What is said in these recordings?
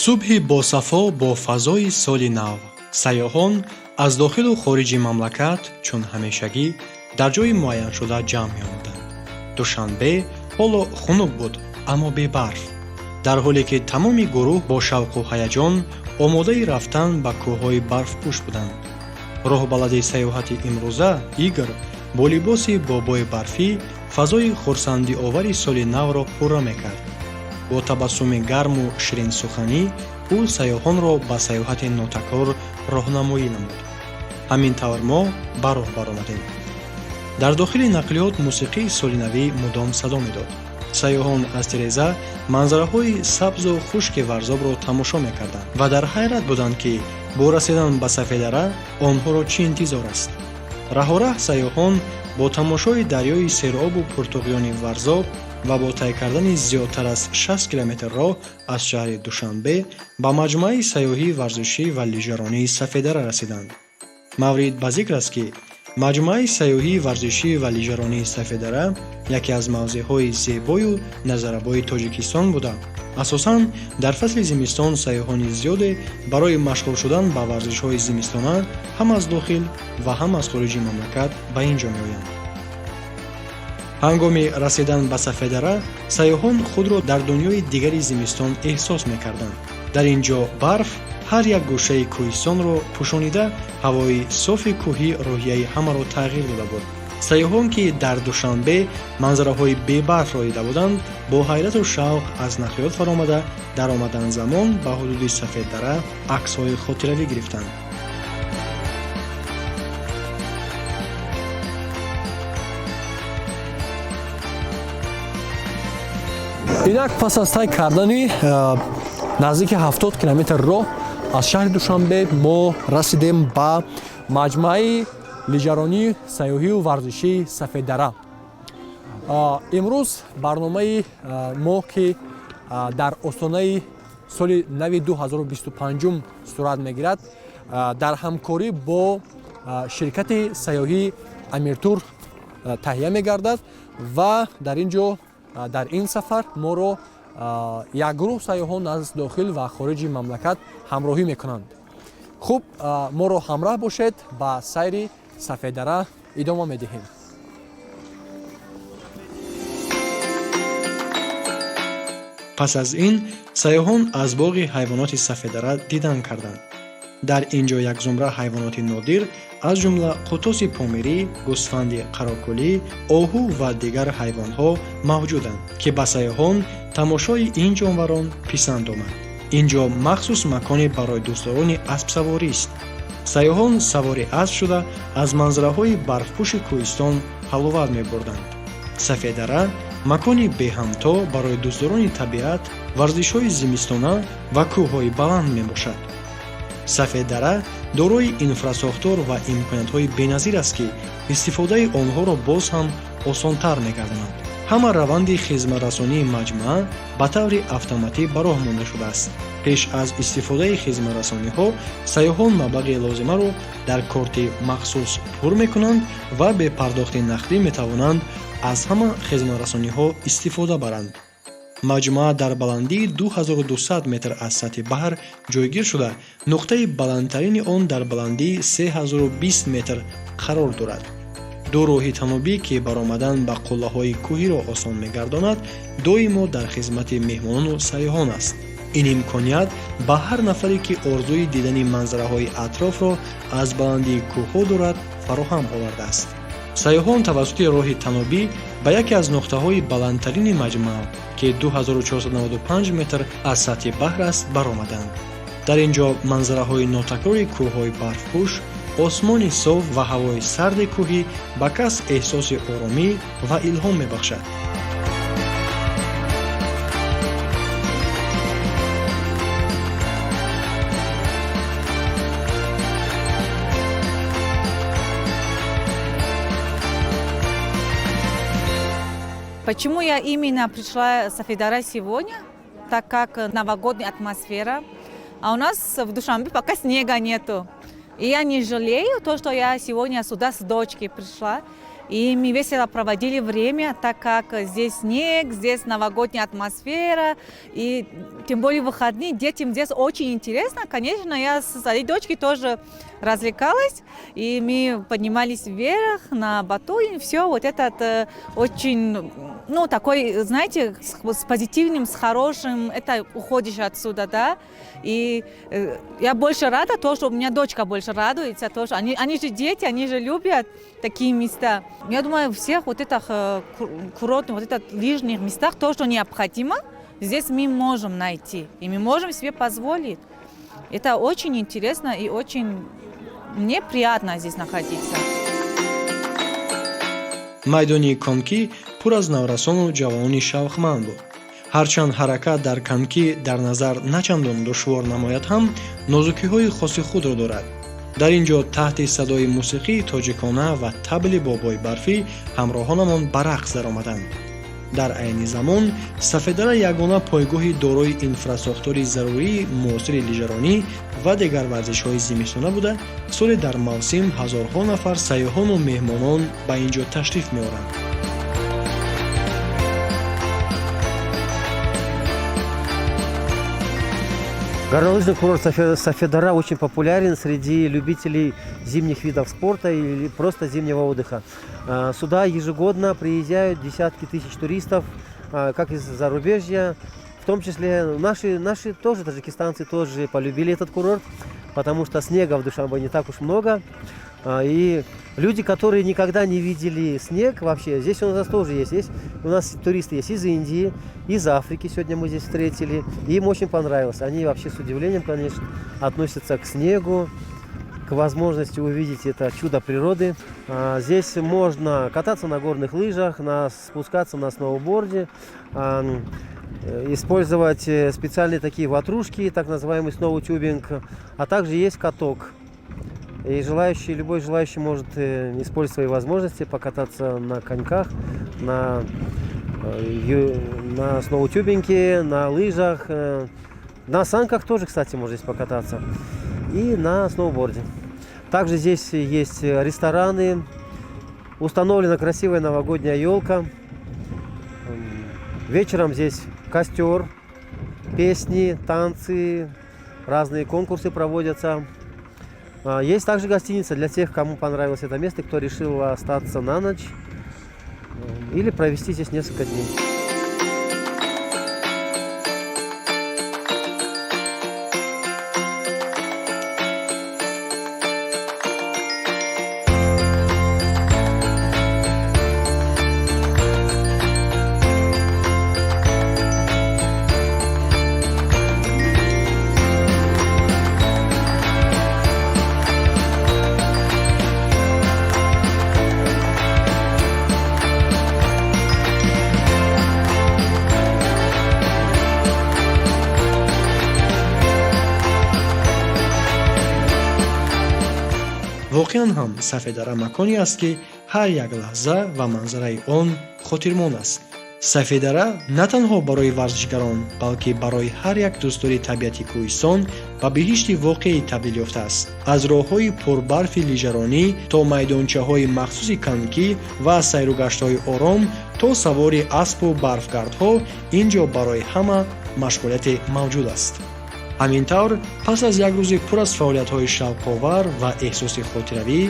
субҳи босафо бо фазои соли нав. Сайёҳон аз дохилу хориҷи мамлакат чун ҳамешагӣ дар ҷойи муайяншуда ҷамъ меомаданд. душанбе ҳоло хунук буд, аммо бебарф, дар ҳоле ки тамоми гурӯҳ бо шавқу ҳаяҷон омодаи рафтан ба кӯҳҳои барфпӯш буданд. роҳбалади сайёҳати имрӯза Игор бо либоси бобои барфӣ фазои хурсандиовари соли навро пурра мекард. бо табассуми гарму ширинсуханӣ ӯ сайёҳонро ба сайёҳати нотакрор роҳнамоӣ намуд. ҳамин тавр мо ба роҳ баромадем. дар дохили нақлиёт мусиқии солинавӣ мудом садо медод. сайёҳон аз тиреза манзараҳои сабзу хушки варзобро тамошо мекарданд ва дар ҳайрат буданд, ки бо расидан ба Сафедара онҳоро чӣ интизор аст. раҳораҳ сайёҳон бо тамошои дарёи серобу пуртуғёни варзоб ва бо тай кардани зиёдтар аз 60 километр роҳ аз шаҳри Душанбе ба маҷмӯаи сайёҳӣ варзишӣ ва лижаронии Сафедара расиданд. маврид ба зикр аст, ки маҷмӯаи сайёҳӣ варзишӣ ва лижаронии Сафедара яке аз мавзеъҳои зебою назарабои Тоҷикистон буда, асосан дар фасли зимистон сайёҳони зиёде барои машғул шудан ба варзишҳои зимистона ҳам аз дохил ва ҳам аз хориҷи мамлакат ба ин ҷо меоянд. ҳангоми расидан ба Сафедара сайёҳон худро дар дунёи дигари зимистон эҳсос мекарданд. дар ин ҷо барф ҳар як гӯшаи кӯҳистонро пӯшонида, ҳавои софи кӯҳӣ роҳияи ҳамаро тағйир дода буд. сайёҳон, ки дар Душанбе манзараҳои бебарфро дида буданд, бо ҳайрату шавқ аз нақлиёт фаромада дар омадан замон ба ҳудуди Сафедара аксҳои хотиравӣ гирифтанд. инак пас аз тай кардани наздики 70 километр роҳ аз шаҳри Душанбе мо расидем ба маҷмӯаи лижаронӣ, сайёҳию варзишии Сафедара. имрӯз барномаи мо, ки дар остонаи соли нави 2025 сурат мегирад, дар ҳамкорӣ бо ширкати сайёҳии Амиртур таҳия мегардад ва дар ин ҷо дар ин сафар моро як гурӯҳ сайёҳон аз дохил ва хориҷи мамлакат ҳамроҳӣ мекунанд. хуб, моро ҳамроҳ бошед, ба сайри Сафедара идома медиҳем. пас аз ин сайёҳон аз боғи ҳайвоноти Сафедара дидан карданд. дар ин ҷо як зумра ҳайвоноти нодир аз ҷумла қутоси помирӣ, гӯсфанди қарокулӣ, оҳу ва дигар ҳайвонҳо мавҷуданд, ки ба сайёҳон тамошои ин ҷонварон писанд омад. ин ҷо махсус маконе барои дӯстдорони аспсаворист. сайёҳон савори асп шуда аз манзараҳои барфпӯши кӯҳистон ҳаловат мебурданд. Сафедара макони беҳамто барои дӯстдорони табиат, варзишҳои зимистона ва кӯҳҳои баланд мебошад. Сафедара дорои инфрасохтор ва имкониятҳои беназир аст, ки истифодаи онҳоро боз ҳам осонтар мегардонад. ҳама раванди хизматрасонии маҷмӯа ба таври автоматӣ ба роҳ монда шудааст. пеш аз истифодаи хизматрасониҳо сайёҳон маблағи лозимаро дар корти махсус пур мекунанд ва бе пардохти нақдӣ метавонанд аз ҳама хизматрасониҳо истифода баранд. маҷмӯа дар баландии 2200 метр аз сатҳи баҳр ҷойгир шуда, нуқтаи баландтарини он дар баландии 3020 метр қарор дорад. ду роҳи танобӣ, ки баромадан ба қуллаҳои кӯҳиро осон мегардонад, доимо дар хизмати меҳмонону сайёҳон аст. ин имконият ба ҳар нафаре, ки орзуи дидани манзараҳои атрофро аз баландии кӯҳҳо дорад, фароҳам овардааст. сайёҳон тавассути роҳи танобӣ ба яке аз нуқтаҳои баландтарини маҷмӯа, ки 2495 метр аз сатҳи баҳр аст, баромаданд. дар ин ҷо манзараҳои нотакрори кӯҳҳои барфпӯш, осмони соф ва ҳавои сарди кӯҳӣ ба кас эҳсоси оромӣ ва илҳом мебахшад. Почему я именно пришла в Сафедара сегодня? Так как новогодняя атмосфера, а у нас в Душанбе пока снега нету. И я не жалею то, что я сегодня сюда с дочкой пришла. И мы весело проводили время, так как здесь снег, здесь новогодняя атмосфера. И тем более выходные детям здесь очень интересно. Конечно, я со своей дочкой тоже развлекалась. И мы поднимались вверх на Батуин. Все вот этот очень, такой, знаете, с позитивным, с хорошим. Это уходишь отсюда, да. И я больше рада, то, что у меня дочка больше радуется. То, что они же дети, они же любят такие места. Я думаю, всех вот этих курортных, вот этих лижных местах, то, что необходимо, здесь мы можем найти. И мы можем себе позволить. Это очень интересно и очень мне приятно здесь находиться. майдони конкӣ пур аз наврасону ҷавонони шавқманд буд. ҳарчанд ҳаракат дар конкӣ дар назар начандон душвор намояд ҳам нозукиҳои хоси худро дорад. дар ин ҷо таҳти садои мусиқии тоҷикона ва табли бобои барфӣ ҳамроҳонамон ба рақс даромаданд. дар айни замон сафедара ягона пойгоҳи дорои инфрасохтори зарурии муосири лижаронӣ ва дигар варзишҳои зимистона буда, соли дар мавсим ҳазорҳо нафар сайёҳону меҳмонон ба ин ҷо ташриф меоранд. Горнолыжный курорт Сафедара очень популярен среди любителей зимних видов спорта или просто зимнего отдыха. Сюда ежегодно приезжают десятки тысяч туристов, как из зарубежья, в том числе наши тоже, таджикистанцы тоже полюбили этот курорт, потому что снега в Душанбе не так уж много. И люди, которые никогда не видели снег вообще, здесь у нас тоже есть. У нас туристы есть из Индии, из Африки, сегодня мы здесь встретили. И им очень понравилось. Они вообще с удивлением, конечно, относятся к снегу, к возможности увидеть это чудо природы. Здесь можно кататься на горных лыжах, спускаться на сноуборде, использовать специальные такие ватрушки, так называемый сноутюбинг, а также есть каток. И любой желающий может использовать свои возможности, покататься на коньках, на сноутюбинге, на лыжах, на санках тоже, кстати, можно здесь покататься, и на сноуборде. Также здесь есть рестораны, установлена красивая новогодняя елка. Вечером здесь костер, песни, танцы, разные конкурсы проводятся. Есть также гостиница для тех, кому понравилось это место, кто решил остаться на ночь или провести здесь несколько дней. воқеан ҳам сафедара маконе аст ки ҳар як лаҳза ва манзараи он хотирмон аст. сафедара на танҳо барои варзишгарон, балки барои ҳар як дӯстдори табиати кӯҳистон ба биҳишти воқеӣ табдил ёфтааст. аз роҳҳои пурбарфи лижаронӣ то майдончаҳои махсуси конкӣ ва сайругаштҳои ором то савори аспу барфгардҳо ин ҷо барои ҳама машғулияте мавҷуд аст. ҳамин тавр пас аз як рӯзи пур аз фаъолиятҳои шавқовар ва эҳсоси хотиравӣ,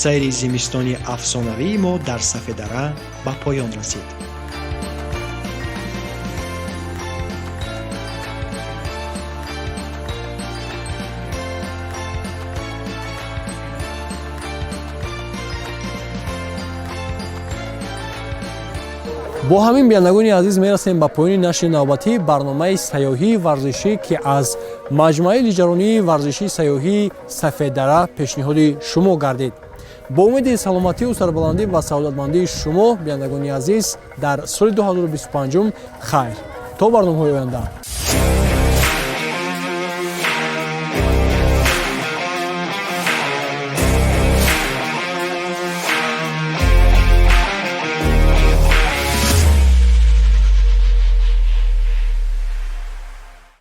сайри зимистони афсонавии мо дар Сафедара ба поён расид. бо ҳамин биянагони азиз мерасем ба поёни нашри навбатии барномаи сайёҳии варзишӣ ки аз маҷмӯаи лижаронии варзишии сайёҳии Сафедара пешниҳоди шумо гардид. бо умеди саломатию сарбаландӣ ва саодатмандии шумо биянагони азиз дар соли 2025 хайр. То барномаҳои оянда.